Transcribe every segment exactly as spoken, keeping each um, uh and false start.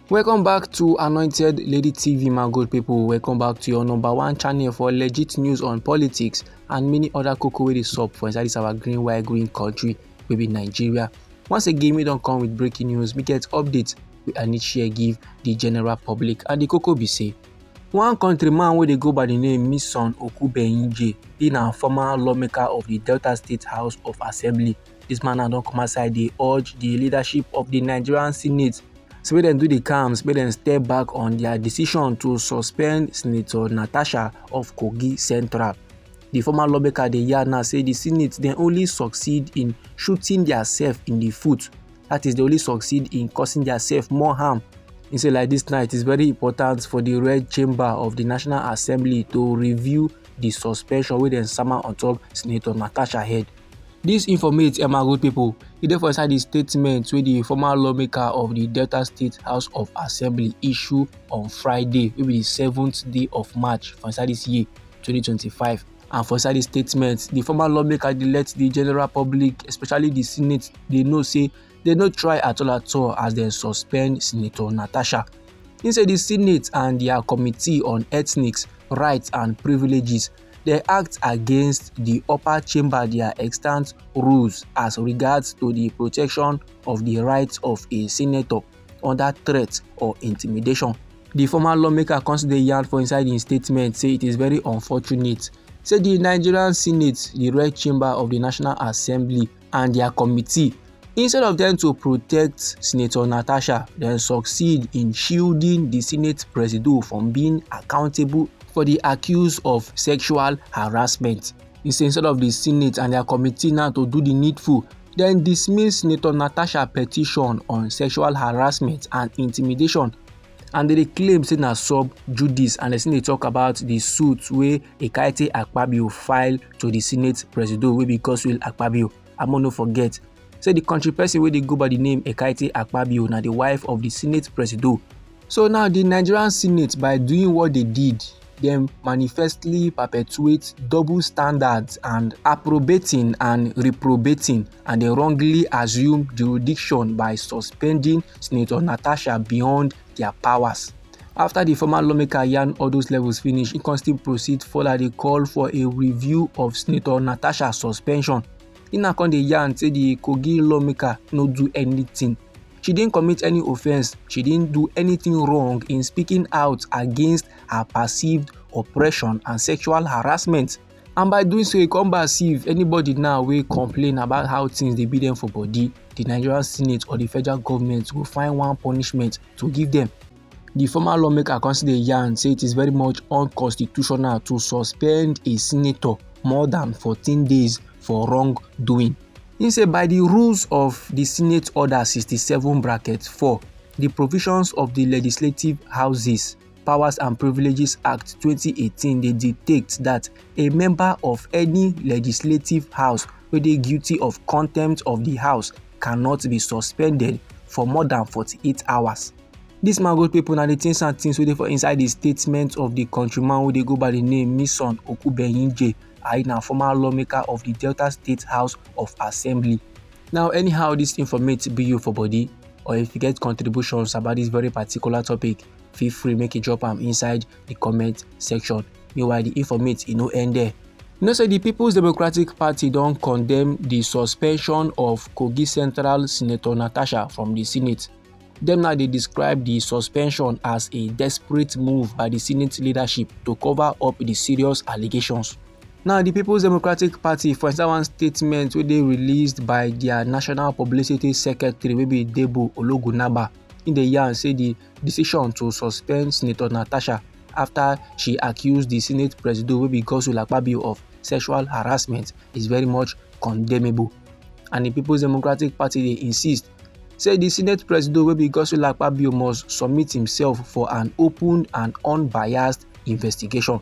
Welcome back to Anointed Lady T V, my good people. Welcome back to your number one channel for legit news on politics and many other koko wey dey sup for inside this our green, white, green country wey be Nigeria. Once again, we don come with breaking news. We get updates wey I need share give the general public. And the koko be say, one countryman wey dey go by the name Mison Okubeyinje, he na former lawmaker of the Delta State House of Assembly. This man now don come outside dey urge the leadership of the Nigerian Senate, so make dem do the calms, make dem step back on their decision to suspend Senator Natasha of Kogi Central. The former lawmaker dey yarn now say the Senate dem only succeed in shooting theirself in the foot. That is, they only succeed in causing theirself more harm. He say like this now, it is very important for the red chamber of the National Assembly to review the suspension wey dem sama on top Senator Natasha head. This informate, eh, my good people, e dey for inside the statement wey the former lawmaker of the Delta State House of Assembly issue on Friday, wey be the seventh day of March for inside this year, twenty twenty-five. And for inside the statement, the former lawmaker dey let the general public, especially the Senate, dey know say they no try at all at all as dem suspend Senator Natasha. He say the Senate and their Committee on Ethnics, Rights and Privileges, they act against the upper chamber their extant rules as regards to the protection of the rights of a senator under threat or intimidation. The former lawmaker come still dey yarn for inside im statement say it is very unfortunate say the Nigerian Senate, the red chamber of the National Assembly, and their committee, instead of them to protect Senator Natasha, dem succeed in shielding the Senate presido from being accountable for the accuse of sexual harassment. He say instead of the Senate and their committee now to do the needful, dem dismiss Senator Natasha petition on sexual harassment and intimidation. And they dey claim say na sub judice, and they still dey talk about the suit wey Ekaete Akpabio file to the Senate presido wey be Godswill Akpabio. I no forget say the country person wey dey go by the name Ekaete Akpabio na the wife of the Senate presido. So now the Nigerian Senate, by doing what they did, dem manifestly perpetuate double standards and approbating and reprobating, and they wrongly assume jurisdiction by suspending Senator Natasha beyond their powers. After the former lawmaker yarn all those levels finish, he come still proceed further dey call for a review of Senator Natasha suspension. He now come dey yarn say the Kogi lawmaker no do anything. She didn't commit any offense. She didn't do anything wrong in speaking out against her perceived oppression and sexual harassment. And by doing so, e come back see if anybody now wey complain about how things dey be them for body, the Nigerian Senate or the federal government go find one punishment to give them. The former lawmaker come still dey yarn say it is very much unconstitutional to suspend a senator more than fourteen days for wrongdoing. He say by the rules of the Senate Order sixty-seven bracket four, the provisions of the Legislative Houses Powers and Privileges Act twenty eighteen dey dictate that a member of any legislative house wey dey guilty of contempt of the house cannot be suspended for more than forty-eight hours. This, my good people, na the things and things wey dey for inside the statement of the countryman wey dey go by the name Mison Okubeyinje, ayi na former lawmaker of the Delta State House of Assembly. Now, anyhow this informate be you for body, or if you get contributions about this very particular topic, feel free make you drop am inside the comment section. Meanwhile, the informate e no end there. You know say the People's Democratic Party don condemn the suspension of Kogi Central Senator Natasha from the Senate. Dem now dey describe the suspension as a desperate move by the Senate leadership to cover up the serious allegations. Now, the People's Democratic Party, for inside one statement wey dey released by their national publicity secretary wey be Debo Ologunaba, im dey yarn say the decision to suspend Senator Natasha after she accused the Senate presido wey be Godswill Akpabio of sexual harassment is very much condemnable. And the People's Democratic Party dey insist say the Senate presido wey be Godswill Akpabio must submit himself for an open and unbiased investigation.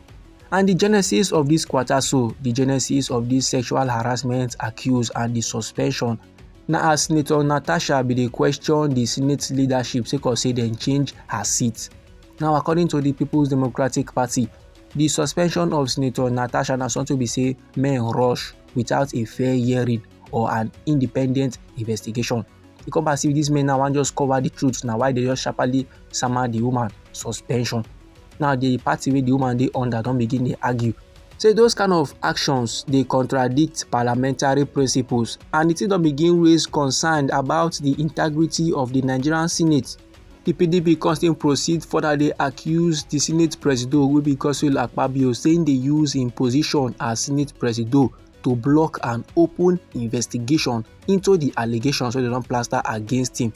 And the genesis of this kwata so, the genesis of this sexual harassment accuse and the suspension, na as Senator Natasha bin dey question the Senate leadership sake of say dem change her seat. Now, according to the People's Democratic Party, the suspension of Senator Natasha na something be say men rush without a fair hearing or an independent investigation. E come as if dis men now wan just cover di truth, na why dem just sharpaly sama di woman suspension. Now di party wey di woman dey under don begin dey argue say those kind of actions dey contradict parliamentary principles, and di tin don begin raise concern about di integrity of di Nigerian Senate. Di P D P come still proceed further dey accuse di Senate Presido wey be Godswill Akpabio, say im dey use im position as Senate Presido to block an open investigation into di allegations wey dem don plaster against im.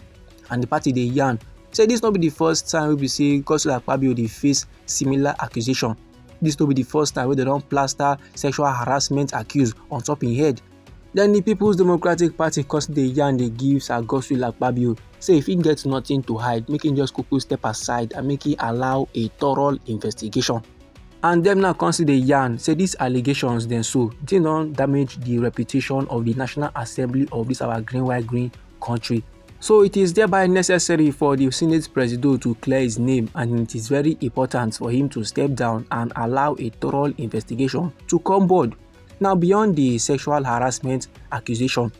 And di party dey yarn say dis no be di first time wey be say Godswill Akpabio dey face similar accusation. Dis no be di first time wey dem don plaster sexual harassment accuse on top im head. Den di Peoples Democratic Party come still dey yarn dey give Sir Godswill Akpabio say if im get nothing to hide, make im just kuku step aside and make im allow a thorough investigation. And dem now come still dey yarn say dis allegations dem so, di tin don damage di reputation of di National Assembly of dis our green white green country. So it is thereby necessary for di Senate Presido to clear his name, and it is very important for him to step down and allow a thorough investigation to come board. Now, beyond di sexual harassment accusation,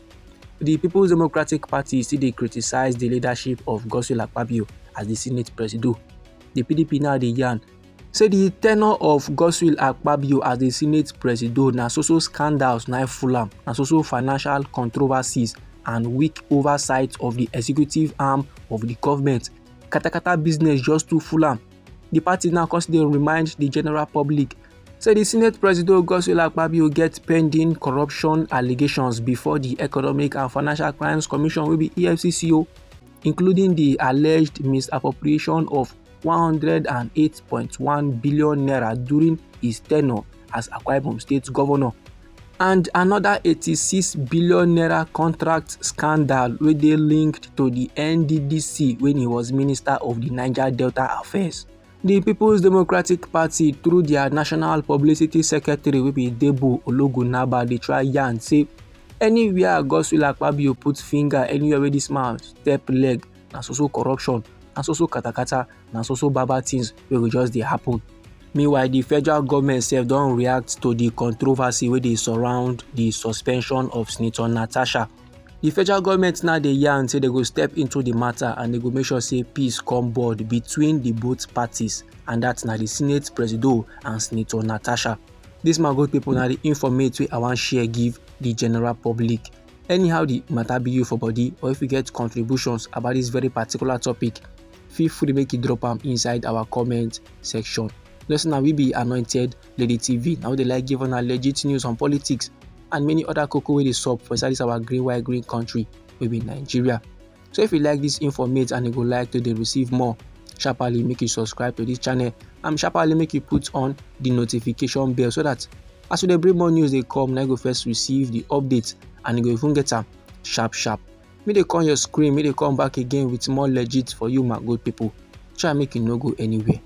di Peoples Democratic Party still dey criticise di leadership of Godswill Akpabio as di Senate Presido. Di P D P now dey yarn say di tenure of Godswill Akpabio as di Senate Presido na so so scandals na im full am, na so so financial controversies and weak oversight of di executive arm of di government. Katakata business just too full am. Di party now come still dey remind di general public say di Senate Presido Godswill Akpabio get pending corruption allegations before di Economic and Financial Crimes Commission wey be E F C C o, including di alleged misappropriation of one hundred and eight point one billion naira during his tenure as Akwa Ibom State Governor, and another eighty-six billion naira contract scandal wey dey linked to di N D D C when he was Minister of di Niger Delta Affairs. Di Peoples Democratic Party, through dia national publicity secretary wey be Debo Ologunaba, dey try yarn say anywia Godswill Akpabio put finger, anywia wey dis man step leg, na so so corruption, na so so katakata, na so so baba tins wey go just dey happen. Meanwhile, di federal goment sef don react to di controversy wey dey surround di suspension of Senator Natasha. Di federal goment now dey yarn say dem go step into di mata and dem go make sure say peace come board between di both parties, and dat na di Senate Presido and Senator Natasha. Dis, my good pipo, na di informate wey I wan share give di general public. Anyhow di mata be you for body, or if you get contributions about dis very particular topic, feel free make you drop am inside our comment section. Just now, we be Anointed Lady T V. Now they like give una legit news on politics and many other koko wey dey sup for inside this our green white green country wey be Nigeria. So if you like this informate and you go like to dey receive more, sharply make you subscribe to this channel and sharply make you put on the notification bell so that as we dey bring more news dey come, na you go first receive the update and you go even get am sharp sharp. Make dey come your screen, make dey come back again with more legit for you, my good people. Try make you no go anywhere.